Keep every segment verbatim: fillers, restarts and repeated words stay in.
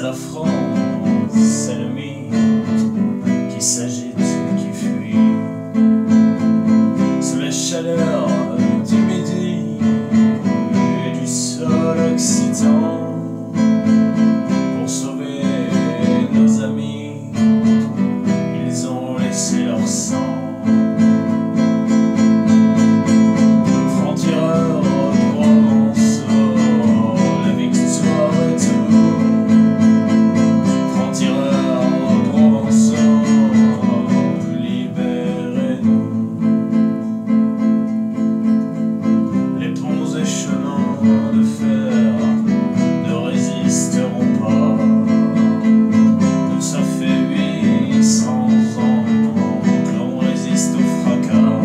La France ennemie qui s'agite, qui fuit sous la chaleur du midi et du sol occitan. Pour sauver nos amis, ils ont laissé leur sang. Franc-tireur provençaux, la victoire est tout. Franc-tireur provençaux, libérez-nous. Les ponts et chemins de fer ne résisteront pas. Nous, ça fait huit cents ans que l'on résiste au fracas.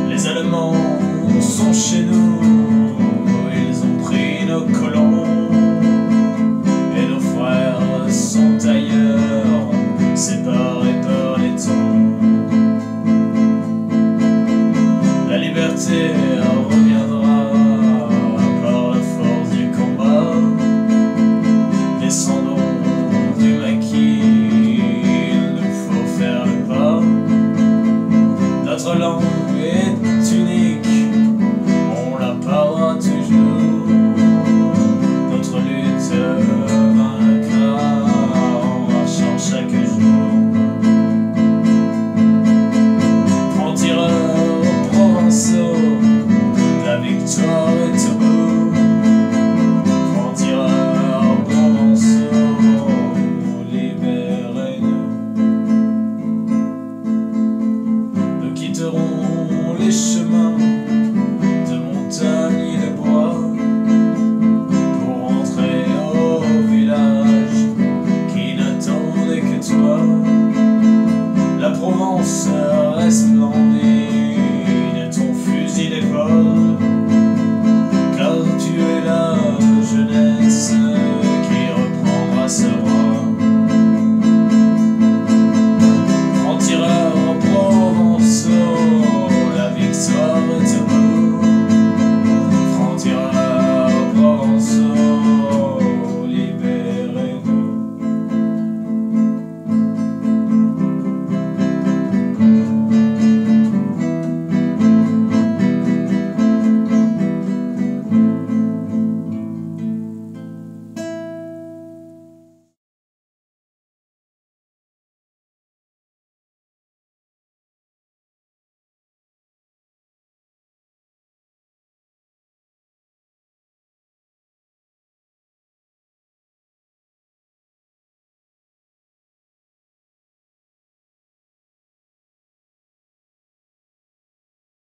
Les Allemands sont chez nous, ils ont pris nos colons. Et nos frères sont ailleurs, séparés par les tons. La liberté